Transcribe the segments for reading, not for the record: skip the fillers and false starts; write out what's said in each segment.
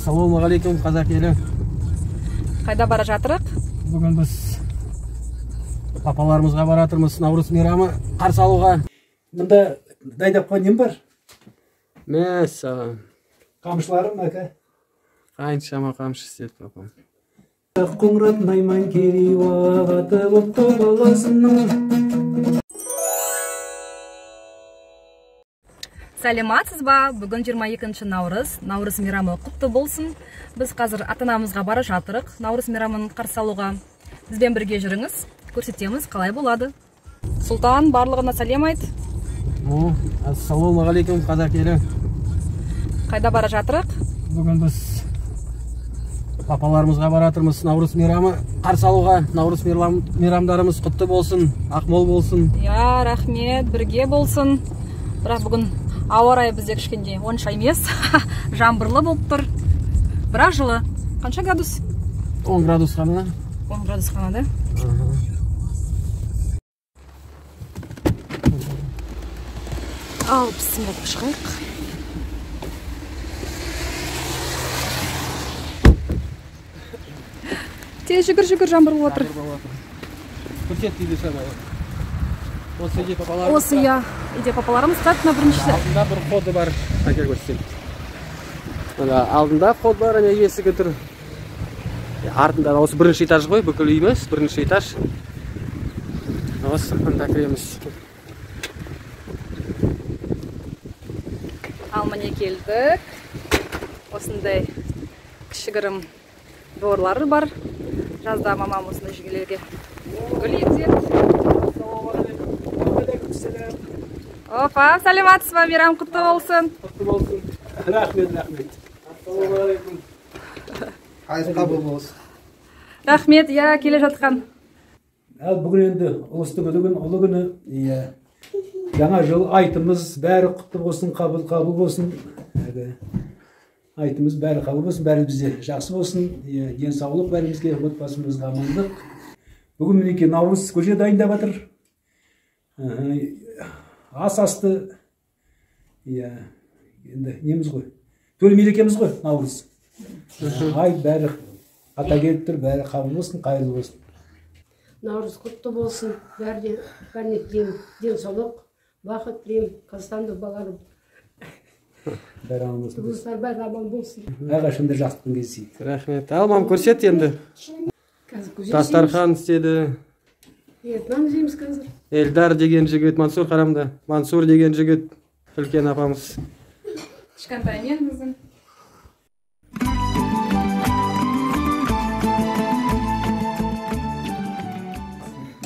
Ассалаумағалейкум, қазақ елі. Қайда бара жатырық? Бүгін біз папаларымызға баратырмыз, Наурыз мейрамы қарсы алуға. Мында дайындап қойған нем бар? Мәссаған. Қамшыларым, әке. Қаншама қамшы істеді папам. Қоңырат найман керей уағаты бопты баласының. Сәлеметсіз ба? Бүгін 22 наурыз. Наурыз мейрамы құтты болсын. Біз қазір ата-анамызға бара жатырық Наурыз мейрамын қарсы алуға. Бізбен бірге жүріңіз, көрсетеміз қалай болады. Сұлтан, барлығына сәлем айт. Ассалаумағалейкум, қазақ елі. Қайда бара жатырық? Бүгін біз папаларымызға баратырмыз Наурыз мейрамы қарсы алуға. Наурыз мейрамдарымыз құтты болсын, ақ мол болсын. Я, рахмет, бірге болсын. Бірақ бүгін ауа райы бізде кішкене онша емес, жаңбырлы болып тұр. Бірақ жылы. Қанша градус? 10 градус қана. 10 градус қана, да? Ал, бісміллә деп шығайық. Тез жүгір, жүгір, жаңбыр болып отыр. Көрсет дейді шамалы. Осы үйде папаларымыз. Осы, иә, үйде папаларымыз тұрады, мына біріншісі. Алдында бір ходы бар. Әкел көрсетейін. Мына алдында ход бар, ана есігі тұр. Артында осы бірінші этаж ғой, бүкіл үй емес, бірінші этаж. Осы мында кіреміз. Ал міне келдік. Осындай кішігірім дворлары бар. Жазда мамам осындай жерлерге гүл егеді. Опа, сәлеметсіз ба, мейрам құтты болсын. Құтты болсын. Рахмет, рахмет. Ассалаумағалейкум. Айыз қабыл болсын. Рахмет, иә, келе жатқан. Ал бүгін енді ұлыстың ұлы күні, ұлы күні, иә. Жаңа жыл айтымыз бәрі құтты болсын, қабыл қабыл болсын. Айтымыз бәрі қабыл болсын, бәрі бізде жақсы болсын. Иә, денсаулық бәрімізге, отбасымызға амандық. Бүгін мінекей Наурыз көже дайындап жатыр. Ас асты, иә, енді неміз ғой, төл мерекеміз ғой Наурыз. Ай, бәрі ата келіп тұр, бәрі қабыл болсын, қайырлы болсын. Наурыз құтты болсын, бәріне тілеймін денсаулық, бақыт тілеймін, Қазақстандық балаларым. Бәрі аман болсын. Туыстар бәрі аман болсын. Әрқашанда жақсылықтың кездесейік. Рахмет. Ал мам, көрсет енді. Дастархан істеді. Нан жейміз қазір. Эльдар деген жігіт, Мансур қарамда. Мансур деген жігіт, үлкен апамыз. Кішкентай мен біздің.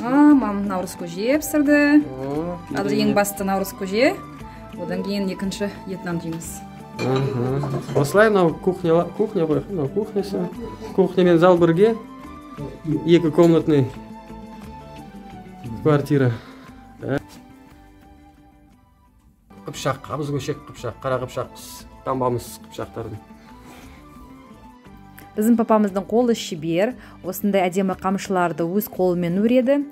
Мам наурыз көже пісірді. Қазір ең басты наурыз көже. Одан кейін екінші ет нан жейміз. Осылай мынау кухня, кухня ғой, мынау кухнясы. Кухня мен зал бірге. Екі комнатный квартира. Қыпшақ, қабыз көшек қыпшақ, қара қыпшақ, таңбамыз қыпшақтардың. Біздің папамыздың қолы шебер, осындай әдемі қамшыларды өз қолымен өреді.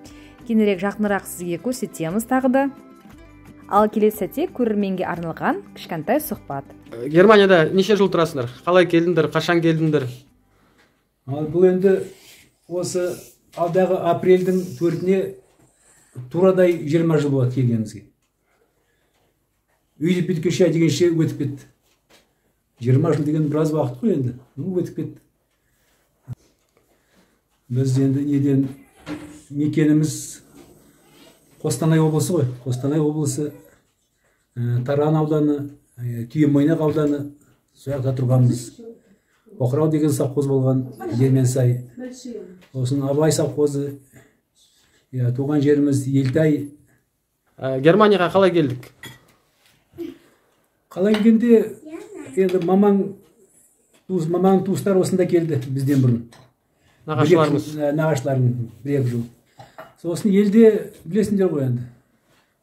Кейінірек жақынырақ сізге көрсетеміз тағы да. Ал келесі сәтте көрерменге арналған кішкентай сұхбат. Германияда неше жыл тұрасыңдар? Қалай келдіңдер? Қашан келдіңдер? Ал бұл енді осы алдағы апрельдің 4-іне турадай 20 жыл болады келгенімізге. Үйді біткенше дегенше өтіп кетті. 20 жыл деген біраз уақыт қой енді. Өтіп кетті. Біз енді неден мекеніміз Қостанай облысы ғой. Қостанай облысы, Таран ауданы, Түйемойнақ ауданы, сол жақта тұрғанбыз. Тоқырау деген совхоз болған, Ерменсай. Сосын Абай совхозы, туған жеріміз Елтай. Германияға қалай келдік? Қалай келгенде, енді маманың туыстары осында келді бізден бұрын. Нағашыларымыз. Нағашыларым бір-екі жыл. Сосын елде білесіңдер ғой енді.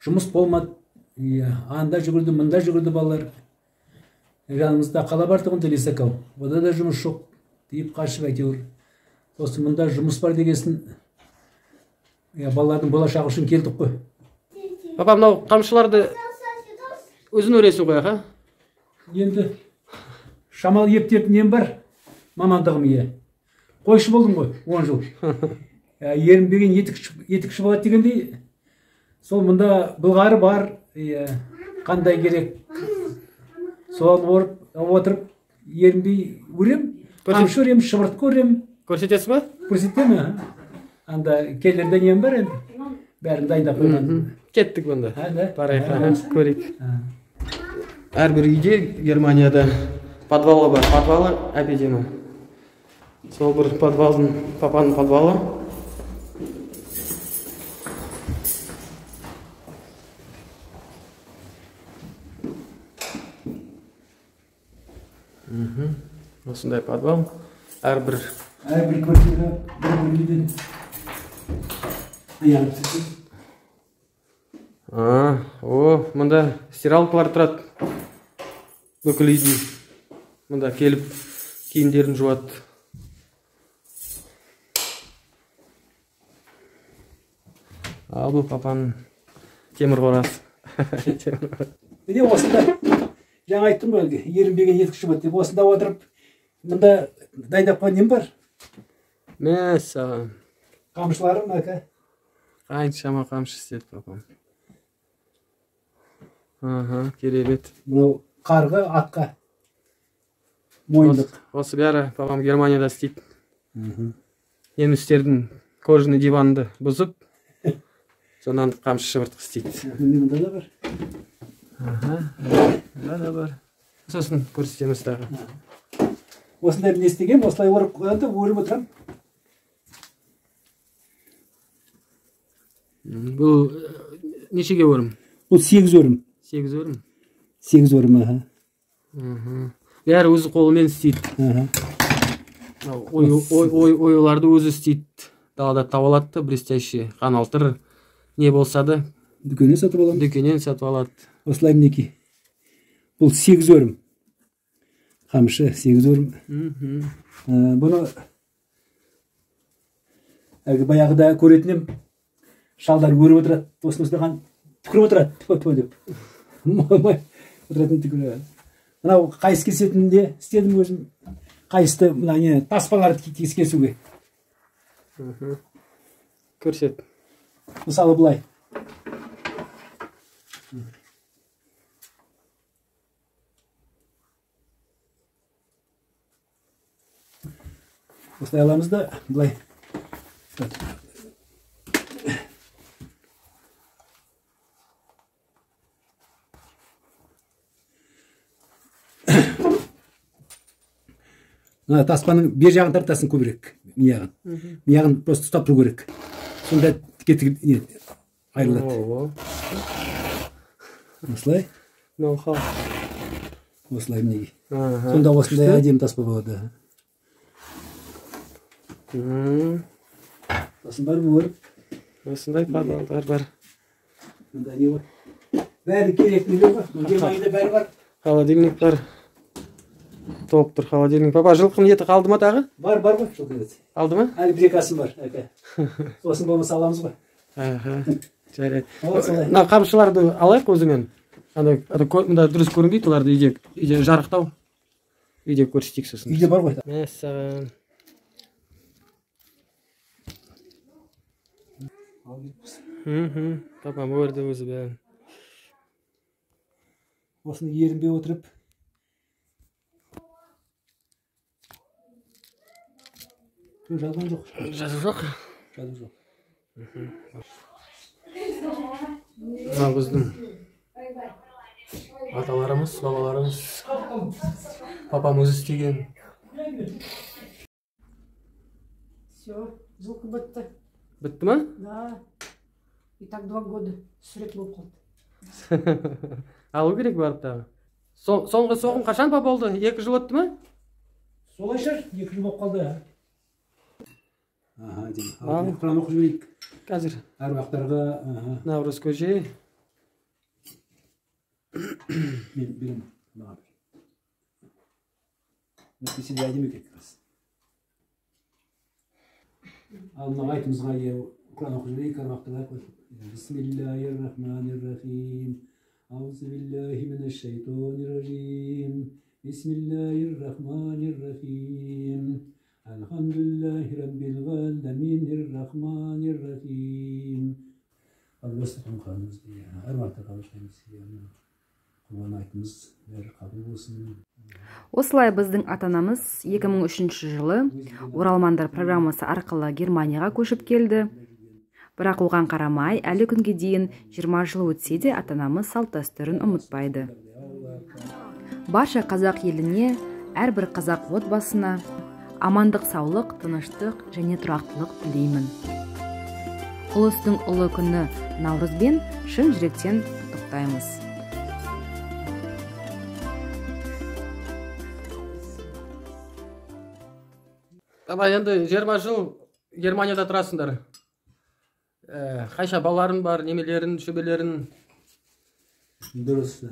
Жұмыс болмады. Анда жүгірді, мында жүгірді балалар. Жанымызда қала бар тұғын Лисаков. Ода да жұмыс жоқ дейіп қашып әйтеуір. Сосын мында жұмыс бар дегесін, балалардың болашағы үшін келдік қой. Папа, мынау қамшыларды өзің өресің ғой, аға? Енді Шамалы ептеп нем бар, мамандығым ие. Қойшы болдым ғой 10 жыл. Ерінбеген етікші болады дегендей, сол мұнда былғары бар, қандай керек, соны орып отырып ерінбей өрем, қамшы өрем, шыбыртқы өрем. Көрсетесіз ба? Көрсетемін. Анда келерде нем бар енді, бәрін дайындап қойған. Кеттік онда. Барайық, көрейік. Әрбір үйде Германияда подвалы бар. Подвалы әп-әдемі. Сол бір подвалдың, папаның подвалы. Осындай подвал. Әрбір квартира бір бөлмеден аяғып түседі. О, мында стиралкалар тұрады. Бүкіл үйдің. Мында келіп киімдерін жуады. Ал бұл папаның темір қорасы. Міне осында жаңа айттым ғой, ерінбеген етікші болады деп. Осында отырып, мында дайындап қойған нем бар? Мәссаған. Қамшыларым, әке. Қаншама қамшы істеді папам. Аха, керемет. Мынау қарғы атқа мойындық. Осы бәрі папам Германияда істейді. Немістердің кожаный диванды бұзып, сонан қамшы шыбыртқы істейді. Мында да бар. Аха, мында да бар. Сосын көрсетеміз тағы. Осындай не істегенмін, осылай орып қойғанда өріп отырамын. Бұл нешеге өрім? Бұл 8 өрім. 8 өрім? 8 өрім, аха. Бәрі өзі қолымен істейді. Оюларды өзі істейді. Далада тауып алады да, блестящий, қаналтыр, не болса да. Дүкеннен сатып аламын. Дүкеннен сатып алады. Осылай мінекей. Бұл 8 өрім. Қамшы 8 өрім. Бұны әлгі баяғыда көретін едім. Шалдар өріп отырады, осыны осыған түкіріп отырады, тфу-тфу деп. Отыратын түкіріп. Мынау қайыс кесетінде істедім өзім. Қайысты мына не таспаларды кесуге. Көрсет. Мысалы былай. Осылай аламыз да былай. Мына таспаның бер жағын тартасың көбірек, мияғын. Мияғын просто ұстап тұру керек. Сонда кетіп не айырылады. Осылай. Ноу-хау. Осылай мінекей. Сонда осындай әдемі таспа болады. Сосын барып өріп. Осындай подвалдар бар. Мында не бар? Бәрі керек нелер бар. Германияда бәрі бар. Холодильник бар. Толып тұр холодильник. Папа, жылқының еті қалды ма тағы? Бар, бар ғой жылқының еті. Қалды ма? Әлі бір екі асым бар, әке. Сосын болмаса аламыз ғой. Аха, жарайды. Мына қамшыларды алайық өзіңнен. Анда мында дұрыс көрінбейді, оларды үйде жарықтау. Үйде көрсетейік сосын. Үйде бар ғой. Мәссаған. Папам өрді өзі бәрін. Осыны ерінбей отырып жазған жоқ. Жазу жоқ? Жазу жоқ. Мына біздің аталарымыз, бабаларымыз, папам өзі істеген. Все, жылқы бітті. Бітті ма? Да. И так 2 года сүрет болып қалды. Алу керек барып тағы. Соңғы соғым қашан папа болды? 2 жыл өтті ма? Солай шығар, 2 жыл болып қалды. Аха, әдемі. Құран оқып жіберейік. Қазір. Әруақтарға, Наурыз көже. Мен беремін, маған бер. Нәтижесі де әдемі екен как раз. Ал мына айтымызға Құран оқып жіберейік, әруақтарға. Бисмиллахир-рахманир-рахим. Аузу биллахи минаш-шайтонир-ражим. Бисмиллахир-рахманир-рахим. Альхамдулиллахи раббил аламин, рахманир-рахим. Осы қамқарымыз, әруақтар қабылдаймыз, құрбан айтымыз бәрі қабыл болсын. Осылай біздің ата-анамыз 2003 жылы оралмандар программасы арқылы Германияға көшіп келді. Бірақ оған қарамай, әлі күнге дейін 20 жыл өтсе де ата-анамыз салт-дәстүрін ұмытпайды. Барша қазақ еліне, әрбір қазақ отбасына амандық, саулық, тыныштық және тұрақтылық тілеймін. Ұлыстың ұлы күні Наурызбен шын жүректен құттықтаймыз. Ама енді 20 жыл Германияда тұрасыңдар. Қанша балаларың бар, немелерің, шөбелерің? Дұрыс.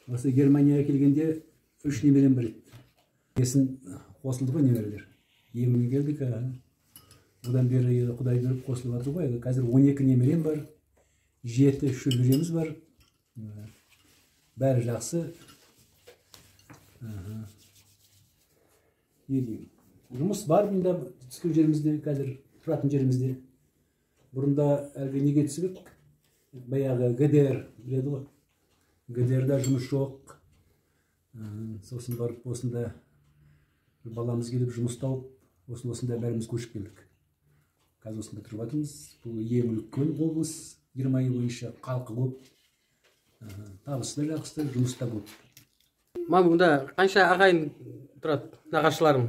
Осы Германияға келгенде 3 немерем бар еді. Есін қосылды ғой немерелер. Еміне келдік. Одан бері Құдай беріп қосылып жатыр ғой. Қазір 12 немерем бар, 7 шөбереміз бар. Бәрі жақсы. Не деймін? Жұмыс бар бұнда, түскен жерімізде, қазір тұратын жерімізде. Бұрында әлгі неге түсіп, баяғы ГДР біледі ғой. ГДР-да жұмыс жоқ. Сосын барып осында баламыз келіп жұмыс тауып, осында бәріміз көшіп келдік. Қазір осында тұрып жатырмыз. Бұл ең үлкен облыс Германия бойынша, халқы көп, табысы да жақсы, жұмыс та көп. Мам, бұнда қанша ағайын тұрады? Нағашыларым.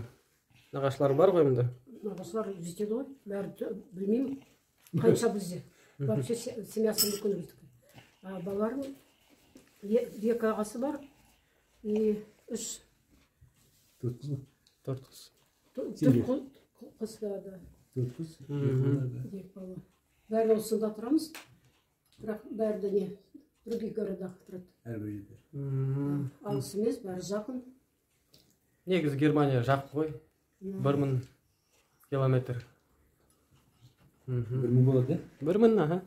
Нағашыларым бар ғой мұнда? Нағашылар жетеді ғой, бәрі білмеймін. Қанша бізде. Вообще семьясы үлкен біздікі. Балаларым 2 ағасы бар, и 3. 4 қыз ба? 4 қыз. 4 қыз, да. 4 қыз, 2 бала. Бәрі осында тұрамыз, бірақ бәрі де не, других городах тұрады. Әрбір жерде. Алыс емес, бәрі жақын. Негізі Германия жақын ғой. 1000 километр. 1000 болады, да? 1000, аха.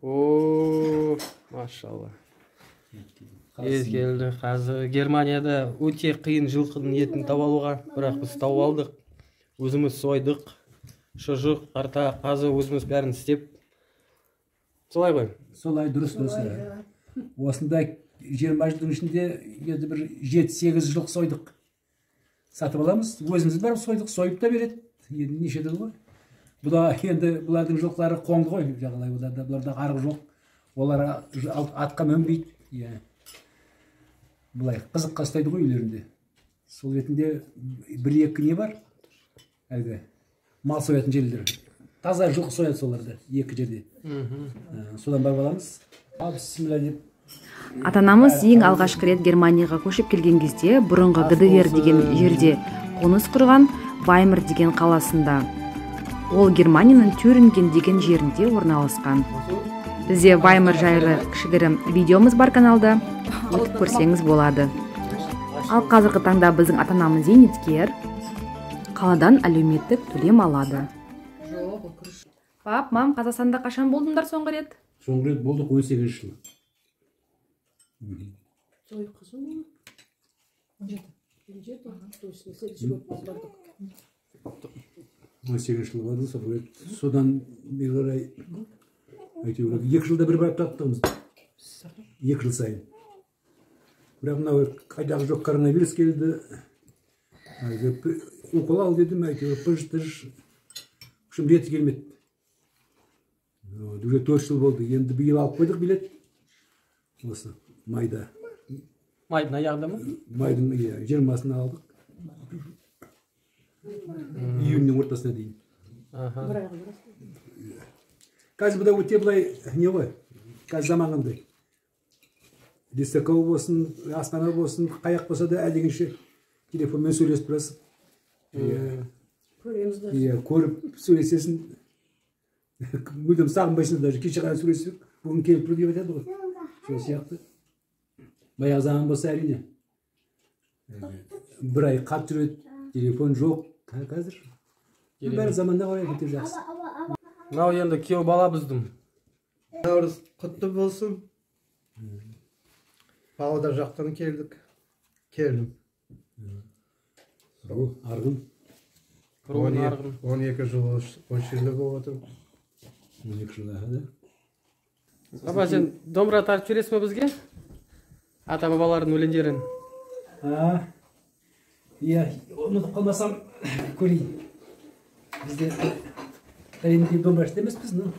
О, машалла. Ез келді. Қазір Германияда өте қиын жылқының етін тауып алуға, бірақ біз тауып алдық. Өзіміз сойдық, шұжық, қарта, қазы өзіміз бәрін істеп. Солай ғой? Солай, дұрыс, дұрыс. Осында 20 жылдың ішінде енді бір 7-8 жыл сойдық. Сатып аламыз, өзіміз барып сойдық, сойып та береді. Енді неше жыл ғой. Бұда енді бұлардың жылқылары қоңды ғой, жағалай бұларда арық жоқ. Олар атқа мінбейді. Иә. Былай қызыққа ұстайды ғой үйлерінде. Сол ретінде 1-2 не бар? Әлгі мал соятын жерлер. Таза жылқы сояды соларда, 2 жерде. Содан барып аламыз. Бісміллә деп. Ата-анамыз ең алғашқы рет Германияға көшіп келген кезде бұрынғы ГДР деген жерде қоныс құрған Ваймар деген қаласында. Ол Германияның Тюринген деген жерінде орналасқан. Бізде Ваймар жайлы кішігірім видеомыз бар каналда, өтіп көрсеңіз болады. Ал қазіргі таңда біздің ата-анамыз зейнеткер, қаладан әлеуметтік төлем алады. Пап, мам, Қазақстанда қашан болдыңдар соңғы рет? Соңғы рет болдық 18 жылы. Той қызым 17. 17, то есть на следующий год бардық. 18 жыл барды, соңғы рет. Содан бері қарай әйтеуір 2 жылда бір барып таптығымыз. 2 жыл сайын. Бірақ мынау қайдағы жоқ коронавирус келді. Укол ал дедім, әйтеуір пыж-тыж. В общем, реті келмеді. Уже 4 жыл болды. Енді биыл алып қойдық билет. Осы майда. Майдың аяғында ма? Майдың 20-сына алдық. Июньнің ортасына дейін. Қазір бұда өте былай не ғой? Қазір заман қандай? Лисаков болсын, Астана болсын, қаяқ болса да әлдегенше телефонмен сөйлесіп тұрасың. Көреміз де. Иә, көріп сөйлесесің. Мүлдем сағынбайсың даже. Кеше ғана сөйлесіп, бүгін келіп тұр деп айтады ғой. Сол сияқты. Баяғы заман болса әрине. Бір ай хат жүреді, телефон жоқ. Қазір бәрі заманда қарай өте жақсы. Мынау енді күйеу бала біздің. Наурыз құтты болсын. Павлодар жақтан келдік. Келдім. Ру, Арғын. Руын Арғын. 12 жыл осы жерде болып отырмын. 12 жыл, да? Баба, сен домбыра тартып жібересің бе бізге? Ата бабалардың өлеңдерін. Иә, ұмытып қалмасам көрейін. Бізде әрине домбырашы емеспіз, но.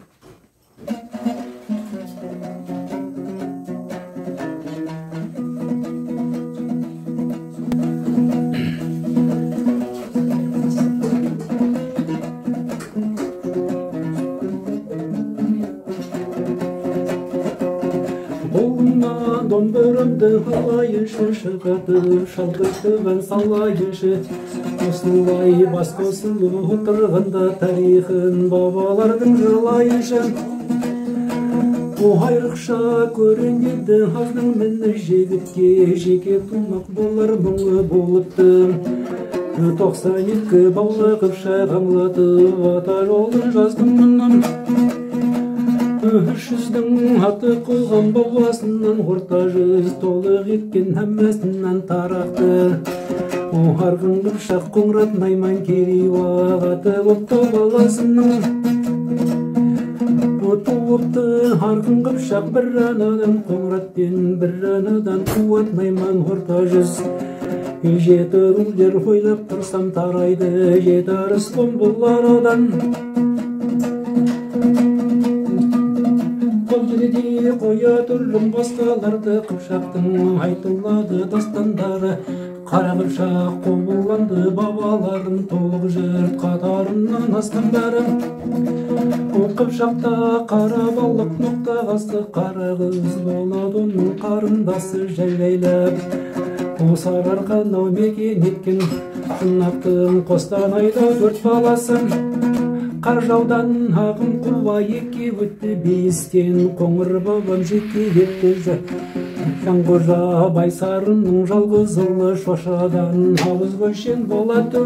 Домбырамды алайыншы, шығатып, шалқытып ән салайыншы. Осылай бас қосылып отырғанда тарихын бабалардың жырлайыншы. О айрықша көрінеді аздың міні жігітке, жеке тумақ болар мұңы болыпты. 92 бала Қыпшақ аңлатып, ата жолын жаздым мұнан. 300-дің аты қойған бабасынан, орта жүз толық еткен әммесінен тарақты. О Арғын, Қыпшақ, Қоңырат, Найман, Керей, Уақ аты бопты баласының. Туыпты Арғын, Қыпшақ бір анадан, Қоңыратпен бір анадан, Қуат, Найман, орта жүз. Жеті рулер ойлап тұрсам тарайды, жеті арыстан бұл арадан. Қоя түрлім басқаларды, Қыпшақтың айтылады дастандары. Қара Қыпшақ қобыланды бабаларым, толық жұрт қатарынан асқан бәрі. О Қыпшақта қара балық ноқтағасы, қара қыз болады оның қарындасы жайлап. О Сарыарқаны мекен еткен Жунақтың Қостанайда 4 баласы. Қаржаудан ағын қуа екі өтті, бейістен Қоңыр бабам жеке етті. Жанқожа Байсарының жалғыз ұлы, Шошадан ауыз көшен болады.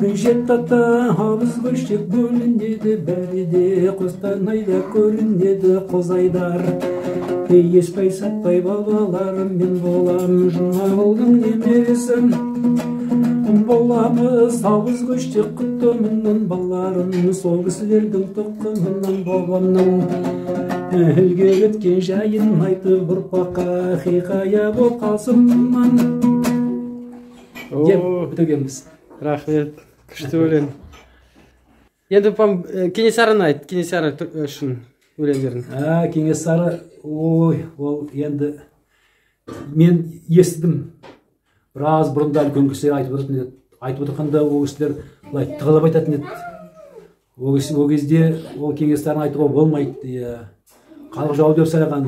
Жеті ата ауыз көшек бөлінеді, бәрі де Қостанайда көрінеді Қозайдар. Еспай сатпай бабаларым, мен болам Жұмағұлдың немересі. Боламыз ауыз көштек құтымынан, балаларым сол кісілердің тұқымынан. Бабамның ілгері өткен жайын айтып ұрпаққа хикая болып қалсынмын деп бітіргенбіз. Рахмет, күшті өлең. Енді пам Кенесарыны айт, Кенесары үшін өлеңдерін. Кенесары, ой, ол енді мен естідім. Біраз бұрында үлкен кісілер айтып отыратын еді. Айтып отырғанда ол кісілер былай тығылып айтатын еді. Ол кезде ол Кенесарыны айтуға болмайды. Халық жауы деп санаған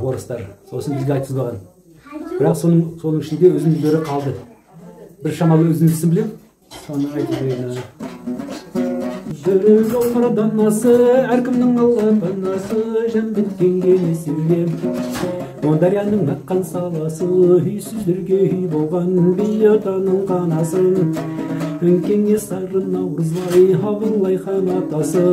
орыстар. Сосын бізге айтқызбаған. Бірақ соның ішінде үзінділері қалды. Бір шамалы үзіндісін білемін, соны айтып берейін. Жүрек жолдар данасы, әркімнің алла панасы, жан біткен келесіге. Дарияның аққан саласы, үйсіздерге үй болған би атаның қанасы. Кенесары Наурызбай, Абылай хан атасы.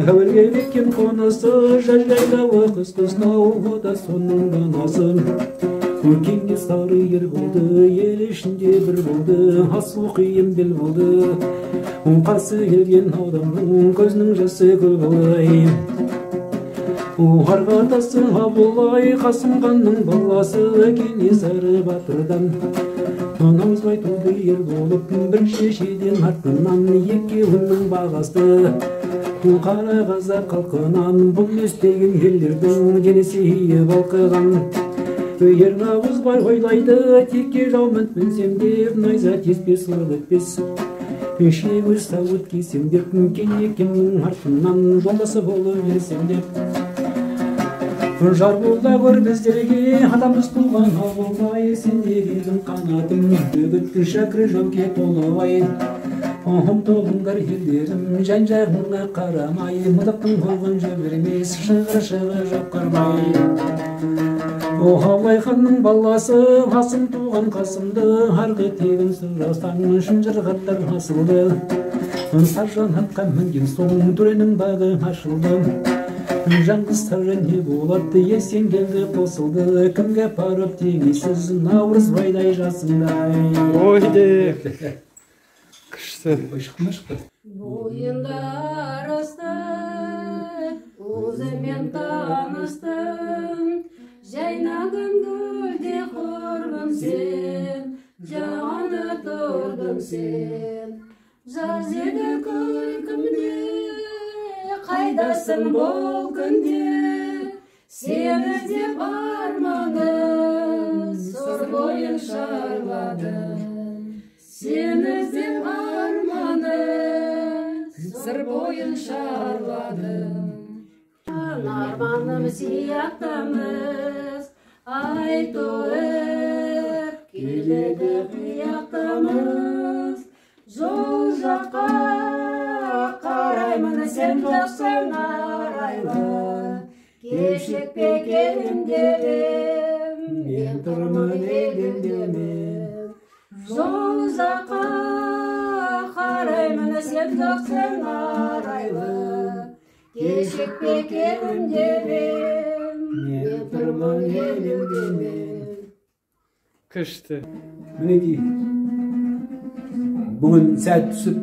Әуелге беккен қонысы, жайлауы қыс қыстау, да соның данасы. Кенесары ер болды, ел ішінде бір болды, асу қиын бел болды. Қарсы келген адамның көзінің жасы көл болды. Арғы атасы Абылай, Қасым ханның баласы, Кенесары батырдан. Наурызбай туды ер болып, бір шешеден артынан, екеуінің бағасы. Қара қазақ халқынан, бұл естеген елдердің денесі балқыған. Ер Наурызбай ойлайды, текке жау мінсем деп, найза теспес, оқ өтпес. Шегір сауыт кисем деп, Кенекемнің артынан жолдасы болып ерсем деп. Жар болда көр біздерге, атамыз туған Абылай, сендер едің қанатым, үгітті шәкір жауке толыбай. Ұмтылыңдар елдерім, жан-жағыңа қарамай, мылтықтың оғын жібермес, шығыр-шығыр жоқ қармай. Абылай ханның баласы, Қасым туған Қасымды, арғы тегін сұрасаң, шынжыр қаттар асылды. Саржан атқа мінген соң, төренің бағы ашылды. Жаңғыз не болады, Есенгелді қосылды, кімге барып теңейсіз, Наурызбайдай жасыңдай. Ой деп. Күшті. Шықты ма, шықты? Бойында арысты, өзімен таныстым, жайнаған гүлде құрбым сен, жағаны тұрдың сен. Жаз еді күлкімде, қайдасың бұл күнде, сені іздеп арманым Сыр бойын шарлады. Сені іздеп арманым Сыр бойын шарлады. Арманым сияқтымыз, ай туып келеді қияқтымыз. Жол жаққа қараймын, сен жоқсың арайлы. Кешікпе келім деп ем, мен тұрмын елеңдемен. Жол жаққа қараймын, сен жоқсың арайлы. Кешікпе келім деп ем, мен тұрмын елеңдемен. Күшті. Мінекей, бүгін сәт түсіп,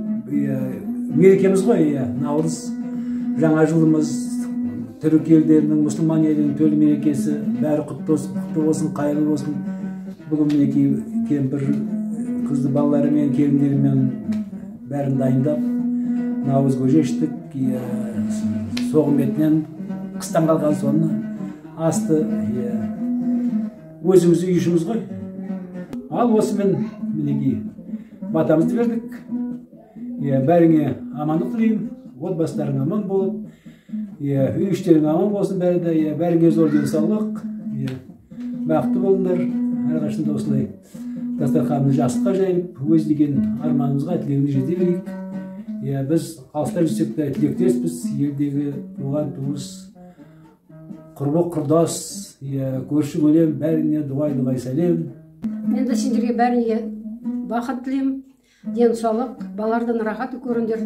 мерекеміз ғой, Наурыз, жаңа жылымыз, түрік елдерінің, мұсылман елінің төл мерекесі, бәрі құтты болсын, құтты болсын, қайырлы болсын. Бүгін мінекей кемпір қызды балаларымен, келіндерімен бәрін дайындап, наурыз көже іштік, соғым етінен қыстан қалған соны асты, өзіміз үй ішіміз ғой. Ал осымен мінекей батамызды бердік. Бәріңе амандық тілеймін, отбасыларың аман болып, үй іштерің аман болсын бәрі де, бәріңе зор денсаулық, бақытты болыңдар. Әрқашанда осылай дастарханымыз жақсылыққа жайылып, өз деген арманымызға, тілегімізге жете берейік. Біз алыста жүрсек те тілектеспіз, елдегі туған туыс, құрбы құрдас, көрші көлем, бәріне дұғай дұғай сәлем. Мен де сендерге бәріне бақыт тілеймін, денсаулық, балалардан рахат көріңдер.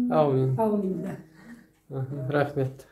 Әумин. Әумин, да. Рахмет.